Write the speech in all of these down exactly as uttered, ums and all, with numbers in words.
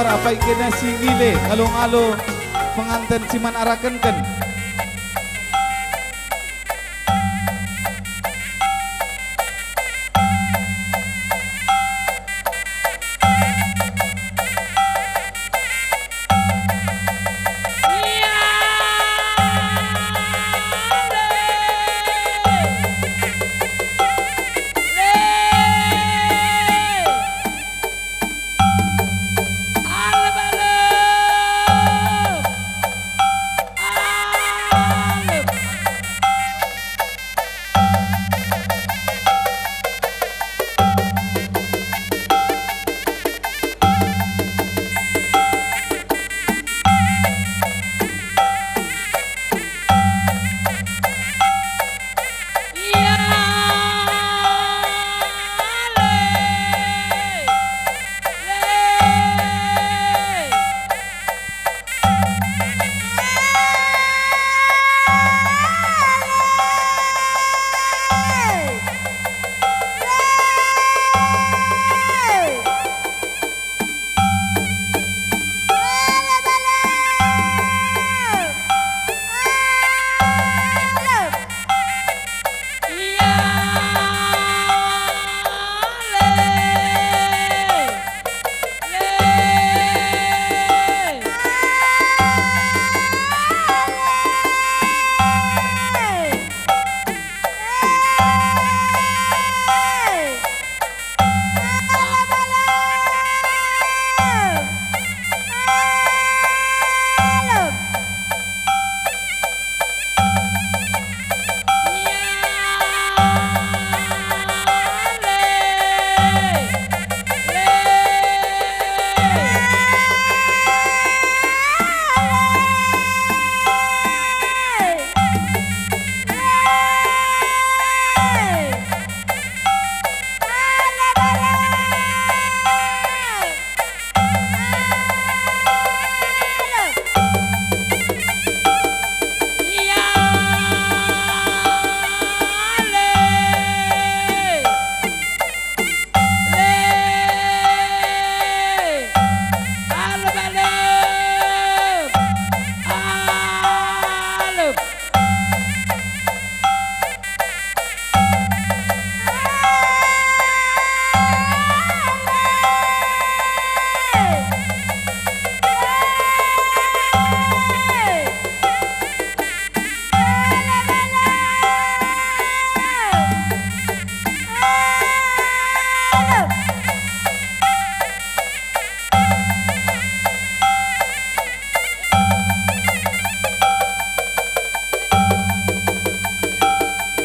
Apai kena si ngile ngalo-ngalo penganten si man arakenken.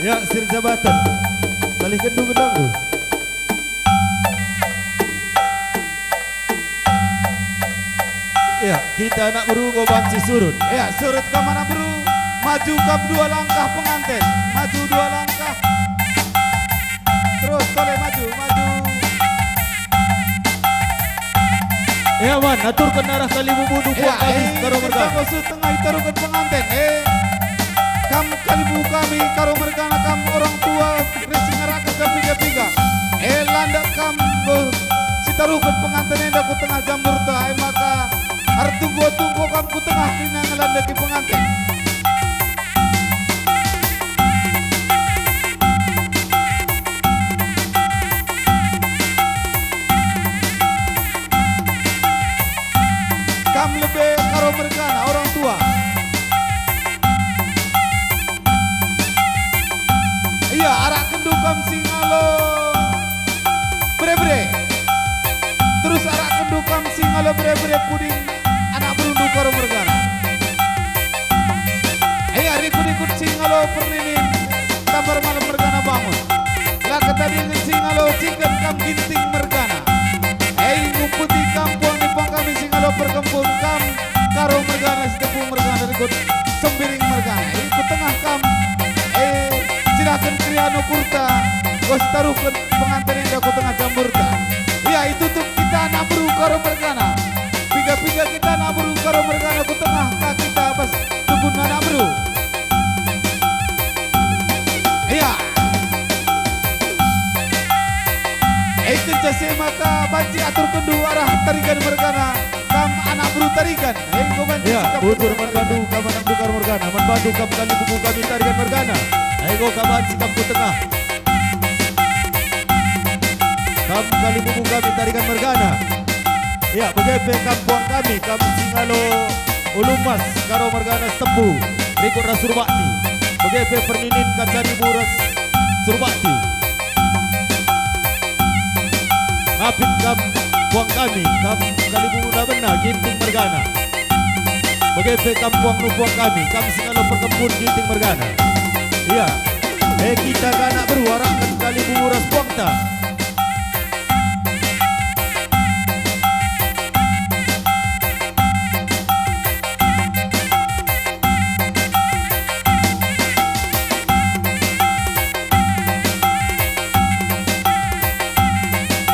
Ya, sir jabaten. Salihkenndu gendangku. Ya, kita anak beru enggo banci surut. Ya, surut kam anak beru. Maju kam dua langkah penganten. Maju dua langkah. Terus tole maju, maju. Ya, man, aturken arah kalimbubu puang kami, eh, Karo Mergana. Kita nggo sud tengah itaruhken penganten, eh. Kam kalimbubu kami, Karo Mergana, kam orang tua, ris si ngaraken kam piga-piga. Eh, landek kam, beh, sitaruhken penganten enda ku tengah jamburta, eh, maka ertungko-tungko kam ku tengah kerina ngelandeki penganten. Kam lebe Karo Mergana, orang tua. Iya, arakkenndu kam si ngalo bere-bere. Terus arakkenndu kam si ngalo bere-bere pudin anak berundu Karo Mergana. Iya, rikut-rikut si ngalo perninin tambar malem Mergana bangun. La ketadingen si ngalo ciken kam Ginting Mergana. Ei, ngumpeti kam puang ni puang kami si ngalo perkempun kam Karo Mergana, Sitepu Mergana, rikut Sembiring Mergana. Ei, ku tengah kam. Ei, cidahken keriahen ukurta, enggo sitaruhken penganten enda ku tengah jamburta. Ia itutup kita anak beru Karo Mergana. Piga-piga kita anak beru Karo Mergana ku tengah ka kita bas tugun anak beru. Ia. E, kenca si e maka banci aturkenndu arah tarigan mergana, Kam anak beru Tarigan, enggo banci. Ya, sikap bujur man bandu kam anak beru Karo mergana, man bandu kam kalimbubu kami Tarigan mergana. Enggo kam banci kam ku tengah. Kam kalimbubu kami Tarigan mergana. Ya, bage pe kam puang kami, kam Singalo Ulumas, Karo mergana Setembu, rikut ras Surbakti. Bage pe Perninin, Kacaribu ras Surbakti. Ngapit kam puang kami, kam kalimbubu Nabena, Ginting mergana. Bage pe kam puang nu puang kami, kam Singalo Perkempun, Ginting mergana. Ia, e kita ka anak beru, arahken kalimbubu ras puangta.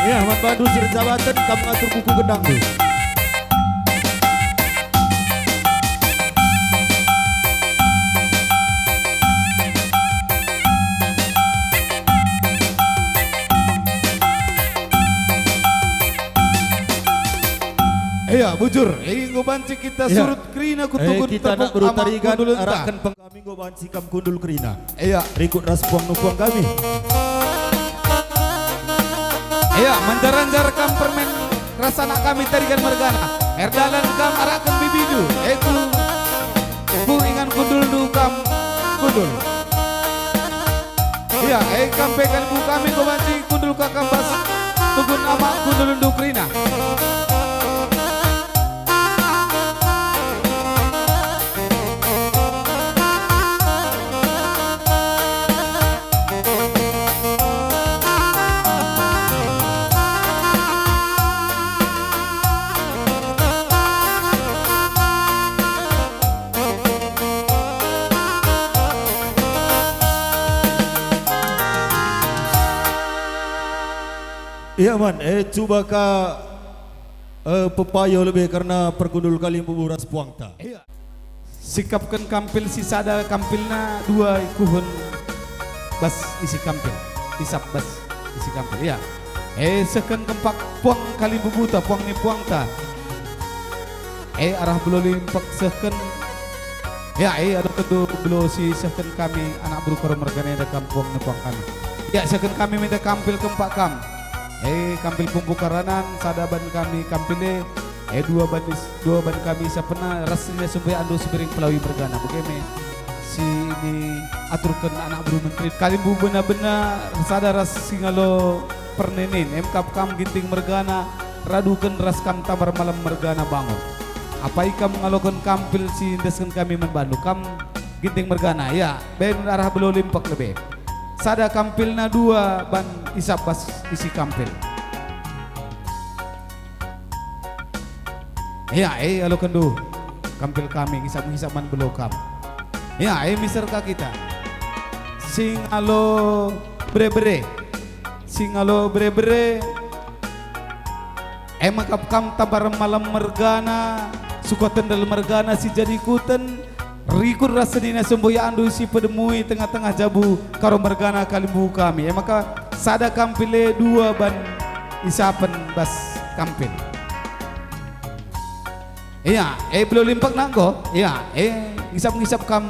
Ya, man bandu si erjabaten kam ngatur buku gendangndu. Iya, bujur. Enggo banci kita, iya, surut kerina ku, eh, tugun kita tepuk anak beru Tarigan, amak kundulenta. Arahken peng- Kami enggo banci kam kundul kerina. Iya. Rikut ras puang nu puang kami. Iya, menjaranjar kam permen ras anak kami Tarigan mergana. Erdalan kam arahken bibindu, e ku, ku ingan kundulndu kam kundul. Iya, e kam pe kalimbubu kami enggo banci kundul ka kam bas tugun amak kundulndu kerina. Ia man, eh, cuba ka, eh, pepayo lebe kerna perkundul kalimbubu ras puangta. Ia. Sikapken kampil si sada, kampilna dua ikuhun bas isi kampil, isap bas isi kampil, ia. Eh, sehken kempak puang kalimbubuta, puang ni puangta. Eh, arah belo limpek sehken. Ya, eh, aduh, tentu belo si sehken kami anak beru Karo mergana enda kam puang ni puang kami. Ya, sehken kami minta kampil kempak kam. Eh, kampil pembuka ranan, sada ban kami kampil e. Eh, dua ban is-, dua ban kami isapna, ras senina semboyakndu si Bering Pelawi mergana. Bage me si ini aturken anak beru menteri. Kalimbubu Nabena sada ras Singalo Perninin, emkap kam Ginting mergana, raduken ras kam Tambar Malem mergana bangun. Apai kam ngaloken kampil si endesken kami man bandu, kam Ginting mergana, ya, ben arah belo limpek lebe. Sada kampilna dua ban isap bas isi kampil. Ya, e, alokenndu kampil kami, ngisap-ngisap man belo kam. Ya, e, miser ka kita. Singalo bere-bere. Singalo bere-bere. E, mekap kam Tambar Malem mergana, Sukotendel mergana si jadi kuten, rikut ras senina semboyakndu si pedemui tengah-tengah jabu Karo mergana kalimbubu kami. E maka sada kampil e dua ban isapen bas kampil. Ia, e belo limpek nanggo. Ia, e ngisap-ngisap kam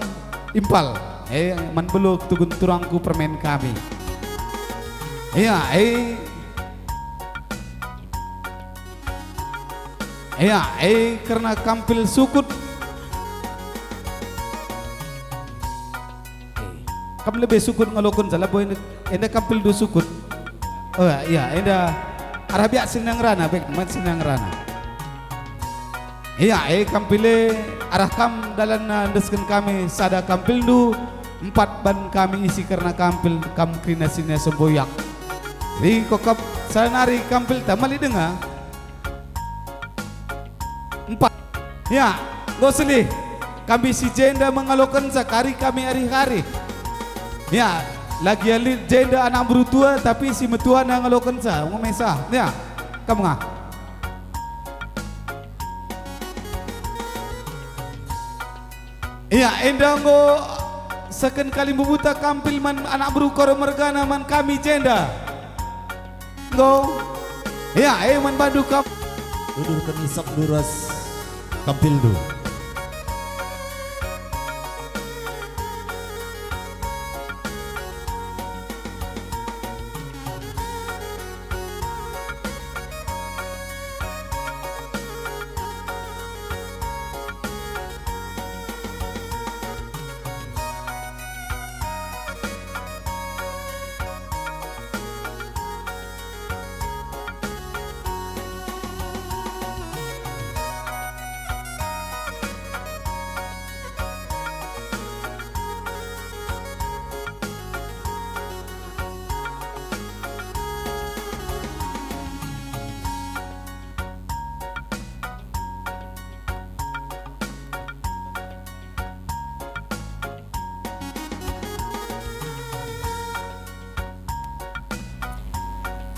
impal. E man belo tugun turangku permen kami. Ia, e Ea, e, kerna kampil sukut. E, kam lebe sukut ngaloken salah, boy enda kampilndu sukut. Oh, ya, enda arah biak senina ngerana, bek man senina ngerana. Ea, e, kampil e, arah kam dalanna endesken kami sada kampilndu, empat ban kami isi kerna kampil kam kerina senina semboyak. Ringkokap sada nari kampilta mali denga. Empat. Ya, enggo selih. Kami si jenda mengalokenca kari kami ari-ari. Ya, lagi alit jenda anak beru tua, tapi si metua na ngalokenca. Enggo mesah. Ya, kam nga. Ya, enda enggo seken kalimbubuta kampil man anak beru Karo mergana man kami jenda. Enggo. Ya, e man bandu kam. Dudurken isapndu ras kampilndu.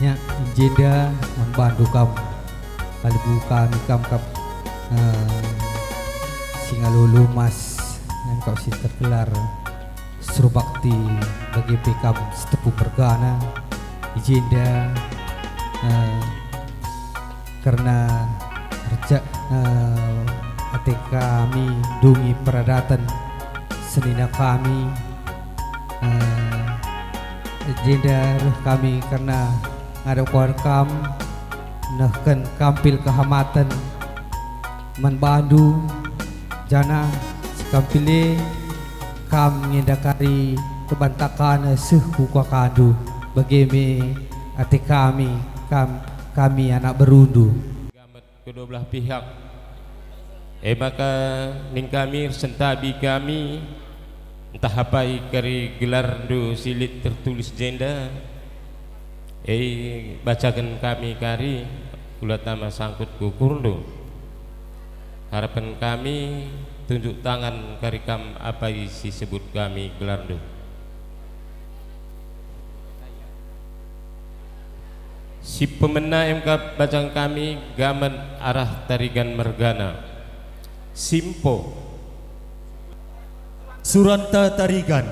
Ya, i jenda man bandu kam, kalak kami kam kap, eh, si ngalo lumas, nge kap si tergelar Surbakti, bage pe kam Sitepu mergana. I jenda, eh, kerna ercak, eh, ate kami ndungi peradaten senina kami, eh, jenda reh kami kerna ngadap kuah kam, nehken kampil kehamaten man bandu, janah si kampil e kam nge ndakari kebantakan seh ku kuakandu, bage me ate kami, kam, kami anak berundu. Gamet kedua belah pihak. E maka ning kami ersentabi kami, ntah apai kari gelarndu si lit tertulis jenda, e bacaken kami kari, ula tama sangkut ku ukurndu. Harapen kami tunjuk tangan kari kam apai si sebut kami gelarndu. Si pemena e maka bacaken kami Gamet arah Tarigan mergana. Simpo. Suranta Tarigan,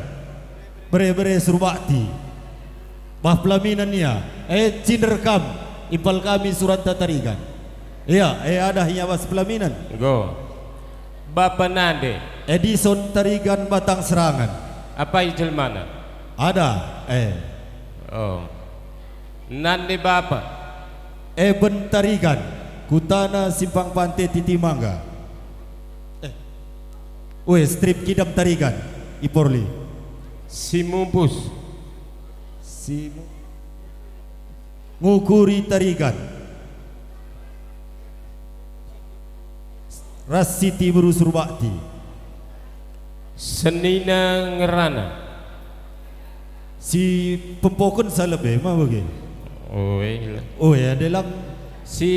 bere-bere Surbakti. Bah pelaminen ia, e cinder kam, impal kami Suranta Tarigan. Ia, e adah ia bas pelaminen. Enggo. Bapa nande. Edison Tarigan Batang Serangan. Apai jelmana? Ada, e. Oh. Nande bapa. Eben Tarigan, kutana Simpang Pante Titi Mangga. Eh. Ue, strip kidam Tarigan, i Porli. Si mumpus. Si mu-, ngukuri Tarigan. Ras Siti Beru Surbakti. Senina ngerana. Si pempokensa lebe ma bage. Oe. Oe, ade lang. Si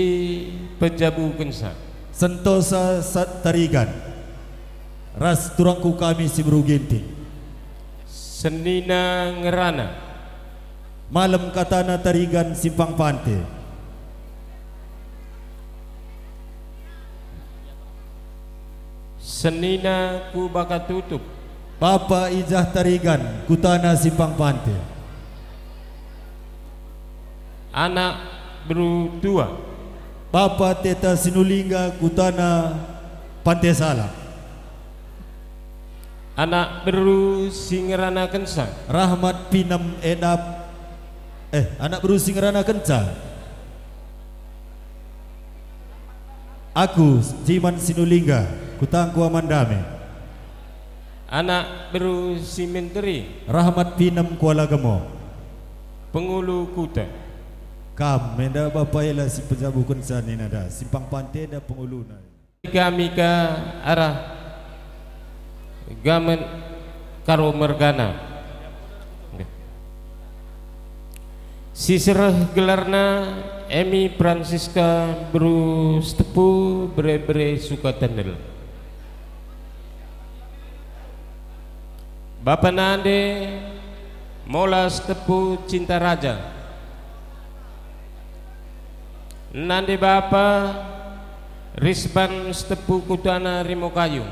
pejabukensa. Sentosa Sat Tarigan. Ras turangku kami si Beru Ginting. Senina ngerana. Malem katana Tarigan Simpang Pante. Senina ku Bakatutup. Bapa Ijah Tarigan, kutana Simpang Pante. Anak beru tua. Bapa Teta Sinulingga, kutana Pante Salak. Anak beru si ngeranakensa. Rahmat Pinem Edap, eh, anak beru si ngeranakenca. Aku, Jiman Sinulingga, kutangku Amandame. Anak beru si menteri. Rahmat Pinem Kuala Gemo. Pengulu kuta. Kam, enda bapa ela si pejabukensa ninada, Simpang Pante enda penguluna. Kami ka arah Gamet Karo mergana. Si sereh gelarna Emi Francisca Beru Sitepu, bere-bere Sukatendel. Bapa nande Mola Sitepu Cinta Raja. Nande bapa Risban Sitepu kutana Rimokayu.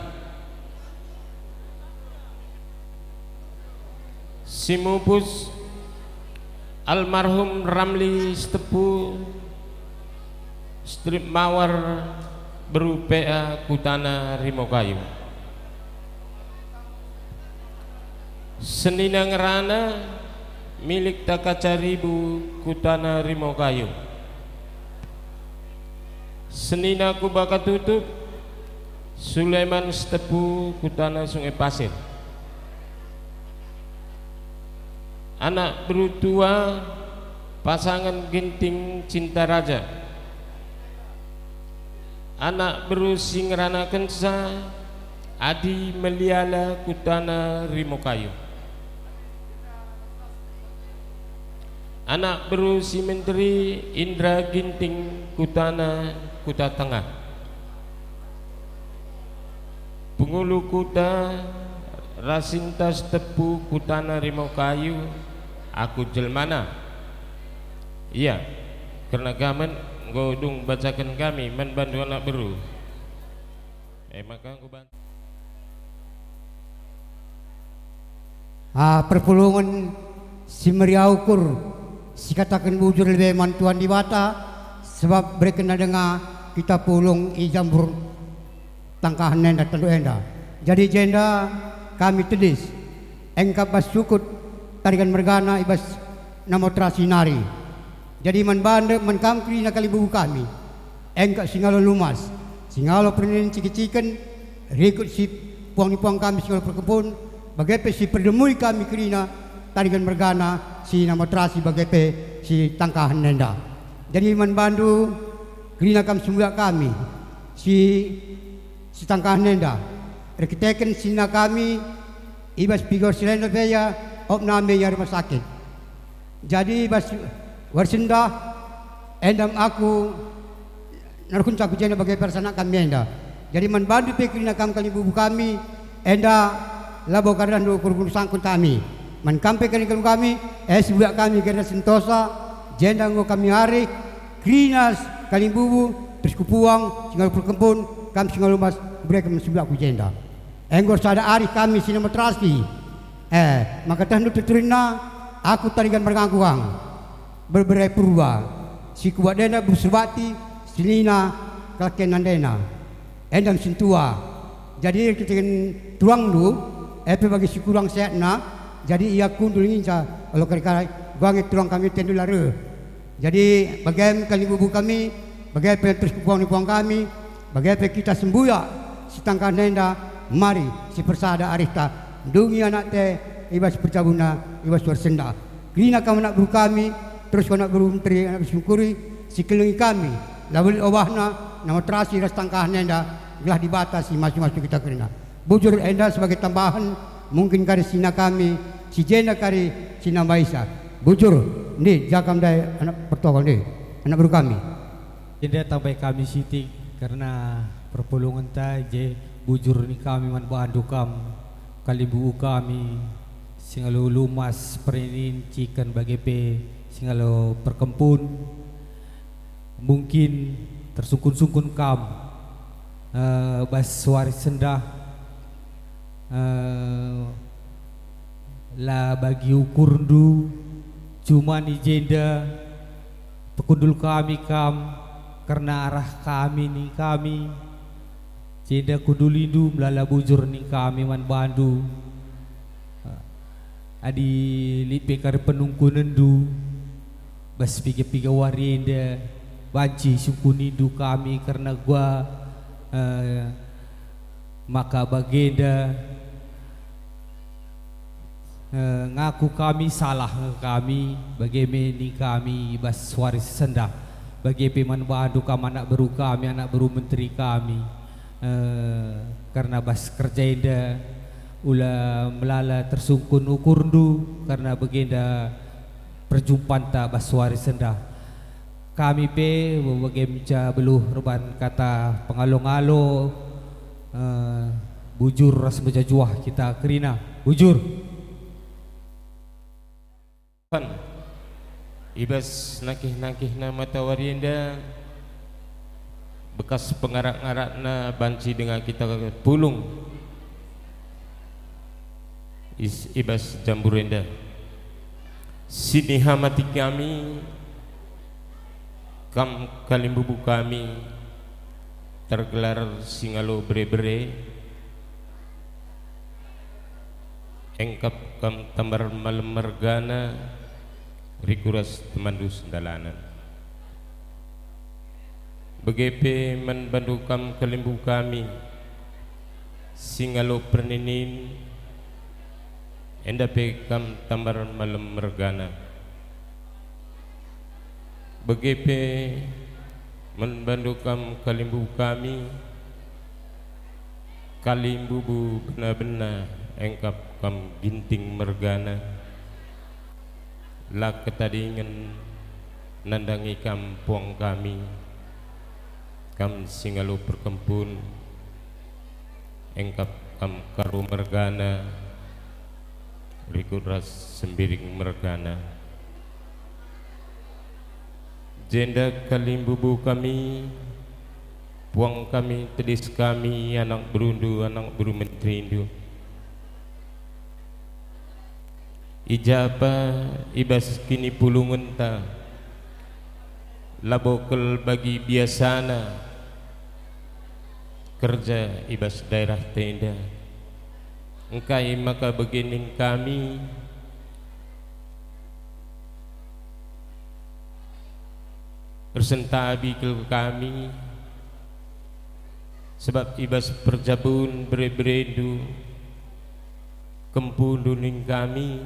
Si mumpus almarhum Ramli Sitepu Strip Mawar, beru P A, kutana Rimokayu. Senina ngerana milik Takacaribu, kutana Rimokayu. Senina Kubakatutup, Suleman Sitepu, kutana Sungai Pasir. Anak beru tua, pasangen Ginting Cinta Raja. Anak beru si ngeranakenca, Adi Meliala, kutana Rimokayu. Anak beru si menteri, Indra Ginting, kutana Kuta Tengah. Pengulu kuta, Rasinta Sitepu, kutana Rimokayu, aku jelmana. Iya, kerna gamen enggo dung bacaken kami man bandu anak beru. E maka enggo ban- Ah, perpulungen si meriah ukur, sikataken bujur lebe man Tuhan Dibata, sebab berekenna denga kita pulung i jambur tangkahen enda, tanduk enda. Jadi jenda kami tedis, engkap bas sukut Tarigan mergana i bas Nama Terasi nari. Jadi man bande, man kam kerina kalimbubu kami, engkap singalo lumas, singalo pernen ciken-ciken, rikut si puang ni puang kami singalo perkempun, bage pe si perdemui kami kerina Tarigan mergana si Nama Terasi bage pe si tangkahen enda. Jadi man bandu kerina kam sembuyak kami si, si tangkahen enda, erkiteken sina kami i bas piga wari si enda pe ia op nami ia rumah sakit. Jadi bas wari sendah enda aku naruhkenca ku jenda bage persanak kami enda. Jadi man bandu pe kerina kam kalimbubu kami enda, labo kadahndu kurguru sangkun kami. Man kam pe kalimbubu kami, e sembuyak kami gerda sentosa, jenda enggo kami arih, kerina kalimbubu, terus ku puang, singalo perkempun, kam singalo lumas, bereken sembuyak ku jenda. Enggo sada arih kami si Nama Terasi. Eh, maka tehndu tuturinna, aku Tarigan mergana kuang, berbere Purba, si kubuat enda beru Serbakti, senina kelaken nandena. Enda me sintua. Jadi erkiteken tuangndu, e pe bagi si kurang sehatna, jadi ia kundul nginca olo kari-kari, kuga nge tuang kami tendu la reh. Jadi bage me kalimbubu kami, bage pe terus ku puang ni puang kami, bage pe kita sembuyak si tangkahen enda, mari si persada arihta, ndungi anakta i bas perjabunna i bas wari sendah. Kerina kam anak beru kami, terus anak beru menteri, anak beru sungkuri, si kelengi kami, labo lit obahna, Nama Terasi ras tangkahen enda, gelah Dibata si masu-masu kita kerina. Bujur enda sebagai tambahen, mungkin kari sina kami, si jenda kari si nambaisa. Bujur, ndi, ja kam ndai anak pertokol ndi, anak beru kami. Enda tambai kami sitik kerna perpulungenta je, bujur ni kami man bandu kam, kalimbubu kami, singalo lumas pernin ciken bage pe singalo perkempun. Mungkin tersungkun-sungkun kam, eh, bas wari sendah, eh, la bagi ukurndu, cuman i jenda pekundul kami kam kerna arah kami ning kami, jenda kundulindu melala bujur ning kami man bandu. Adi lit pe kari penungkunenndu bas piga-piga wari enda, banci sungkunindu kami kerna gua, eh, maka bagenda, eh, ngaku kami salah nge kami, bage me ning kami i bas wari sendah, bage pe man bandu kam anak beru kami, anak beru menteri kami. Eh, kerna bas kerja enda ula melala tersungkun ukurndu, kerna bagenda perjumpanta bas wari sendah. Kami pe bage mca beluh erban kata pengalo-ngalo, eh, bujur ras mejajuah kita kerina. Bujur. Tuhan, i bas nangkih-nangkihna matawari enda, bekas pengarak-ngarakna banci denga kita pulung is-, i bas jambur enda. Sinihamati kami, Kam kalimbubu kami tergelar singalo bere-bere, engkap kam tambar malem mergana, rikuras temanndu sendalanen. Bage pe man bandu kam kalimbubu kami, singalo perninin, enda pe kam tambar malem mergana. Bage pe man bandu kam kalimbubu kami, kalimbubu bena-bena, engkap kam ginting mergana. La ketadingen nandangi kam puang kami, kam singalo perkempun, engkap kam karo mergana, rikut ras sembiring mergana. Jenda kalimbubu kami, puang kami, tedis kami, anak berundu, anak beru menterindu. I ja pe i bas kinipulungenta, labo kal bagi biasana kerja i bas daerah enda. Engkai maka bage ning kami? Ersentabi kal kami, sabap i bas perjabun bere-berendu, kempundu ning kami,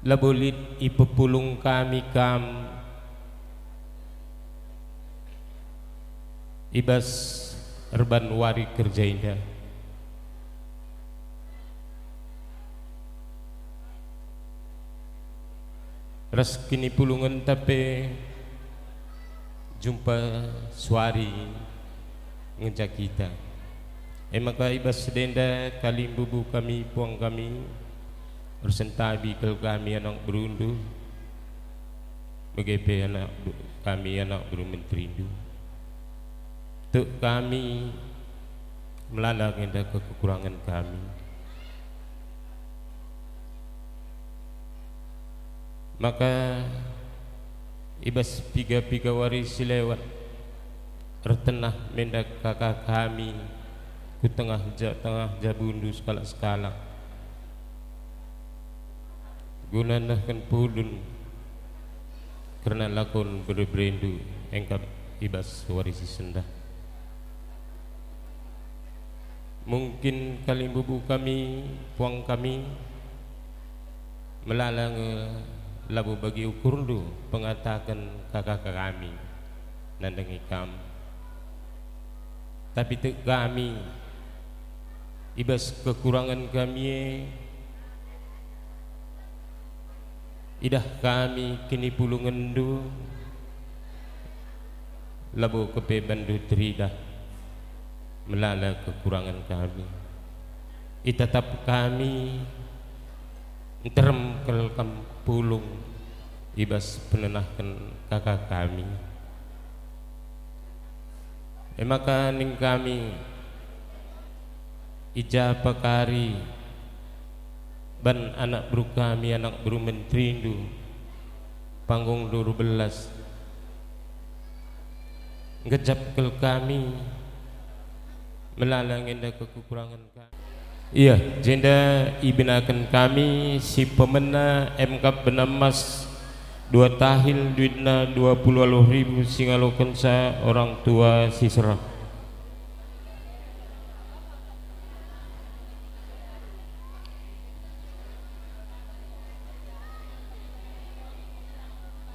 labo lit ipepulung kami kam i bas erban wari kerja enda. Ras kinipulungenta pe jumpa suari ngenca kita. E maka i bas si enda kalimbubu kami, puang kami, ersentabi kal kami anak berundu, bage pe anak be-, kami anak beru menterindu. Tek kami melala nge enda kekurangen kami. Maka i bas piga-piga wari si lewat, ertenah me enda kaka kami ku tengah ja-, tengah jabundu sekalak-sekalak, guna nehken pudun kerna lakon bere-berendu engkap i bas wari si sendah. Mungkin kalimbubu kami, puang kami, melala nge labo bagi ukurndu pengataken kaka kami nandangi kam. Tapi tek kami, i bas kekurangen kami e, idah kami kinipulungenndu, labo kepe bandu teridah melala kekurangen kami. Itatap kami, nterem kal kam pulung i bas penenahken kaka kami. E maka ning kami, i ja pe kari ban anak beru kami, anak beru menterindu, panggung dua belas, nggejap kal kami, melala nge enda kekurangen kami. Ia, jenda ibenaken kami si pemena emkap bena emas dua tahil, duitna dua puluh waluh ribu, si ngalokenca orang tua si serah.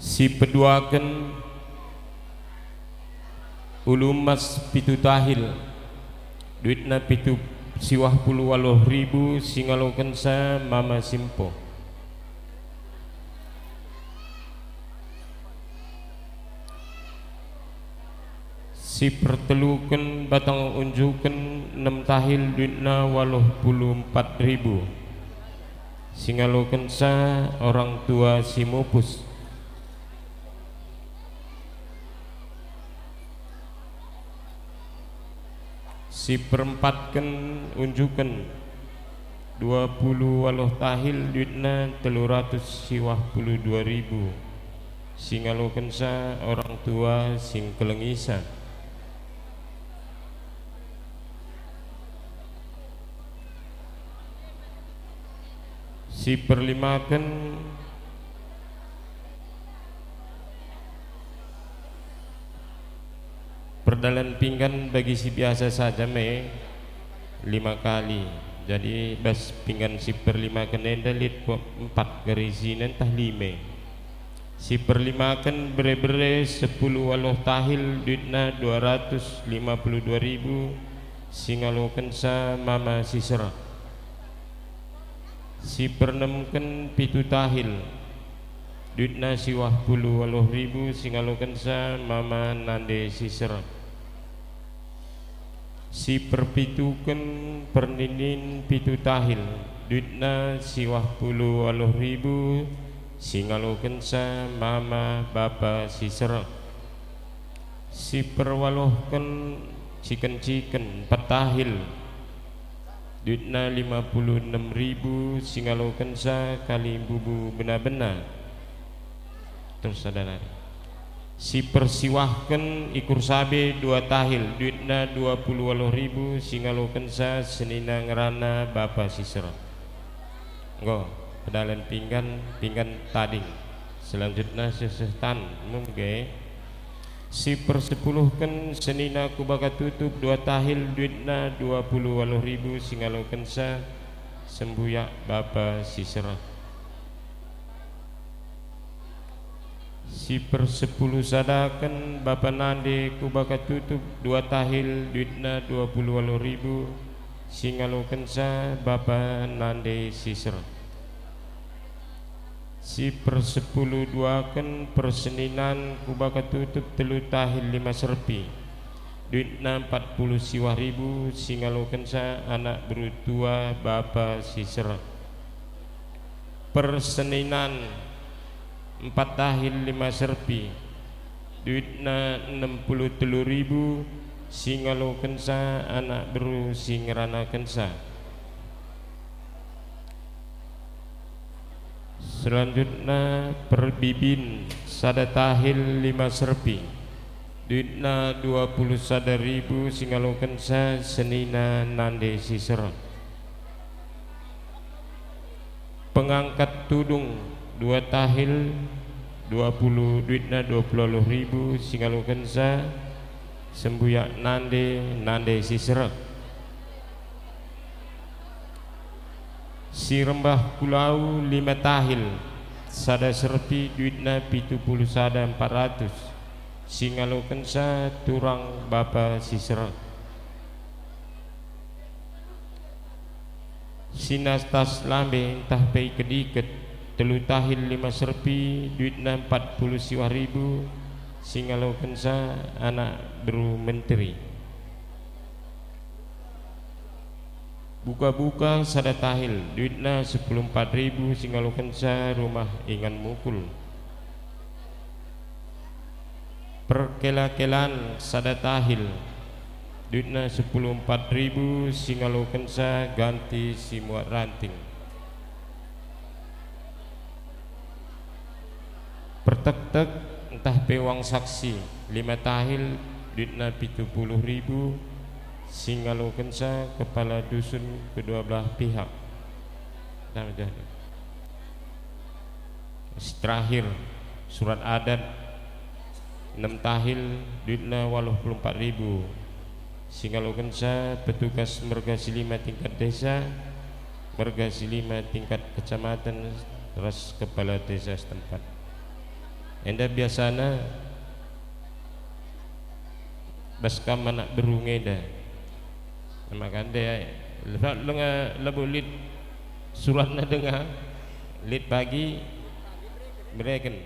Si peduaken ulu emas pitu tahil, duitna pitu siwah puluh waluh ribu, si ngalokenca mama simpo. Si perteluken batang unjuken enem tahil, duitna waluh puluh empat ribu, si ngalokenca orang tua si mupus. Si perempatken unjuken dua puluh waluh tahil, duitna telu ratus siwah puluh dua ribu, singalokenca orang tua singkelengisa. Siperlimaken perdalan pinggan bagi si biasa saja me lima kali. Jadi bas pinggan siperlimaken enda lit kuat empat gari isina ntah lime. Siperlimaken bere-bere sepuluh waluh tahil duitna dua ratus lima puluh dua ribu, singalokenca mama si sereh. Sipernemken pitu tahil, duitna siwah puluh waluh ribu, singalokenca mama nande si sereh. Siperpituken perninin pitu tahil, duitna siwah puluh waluh ribu, singalokenca mama bapa si sereh. Siperwaluhken ciken-ciken empat tahil, duitna lima puluh enem ribu, singalokenca kalimbubu bena-bena. Terus sada nari. Sipersiwahken ikur sabe dua tahil, duitna dua puluh waluh ribu, singalokenca senina ngerana bapa si sereh. Enggo, pedalan pinggan, pinggan tading. Selanjutna seh-seh tan, mungge. Sipersepuluhken senina kubaka tutup dua tahil, duitna dua puluh waluh ribu, singalokenca sembuyak bapa si sereh. Sipersepuluh sadaken bapa nande kubaka tutup dua tahil, duitna dua puluh waluh ribu, singalokenca bapa nande si sereh. Sipersepuluh duaken perseninan kubaka tutup telu tahil lima serpi, duitna empat puluh siwah ribu, singalokenca anak beru tua bapa si sereh. Perseninan empat tahil lima serpi, duitna enem puluh telu ribu, singalokenca anak beru si ngeranakenca. Selanjutna perbibin sada tahil lima serpi, duitna dua puluh sada ribu, singalokenca senina nande si sereh. Pengangkat tudung dua tahil dua puluh, duitna dua puluh waluh ribu, singalokenca sembuyak nande, nande si sereh. Sirembah kulau lima tahil sada serpi, duitna pitu puluh sada empat ratus, singalokenca turang bapa si sereh. Sinatas lambe ntah pe iket-iket, telu tahil lima serpi, duitna empat puluh siwah ribu, singalokenca anak beru menteri. Buka-buka sada tahil, duitna sepuluh empat ribu, singalokenca rumah ingan mukul. Perkela-kelan sada tahil, duitna sepuluh empat ribu, singalokenca ganti si muat ranting. Pertektek ntah pe uang saksi, lima tahil, duitna pitu puluh ribu, singalokenca kepala dusun kedua belah pihak. Nah, jadi. Si terakhir, surat adat, enem tahil, duitna waluh puluh empat ribu. Singalokenca petugas merga si lima tingkat desa, merga si lima tingkat kecamatan, ras kepala desa setempat. Enda biasana bas kam anak beru ngenda. Maka enda, labo lit suratna denga, lit pagi bereken.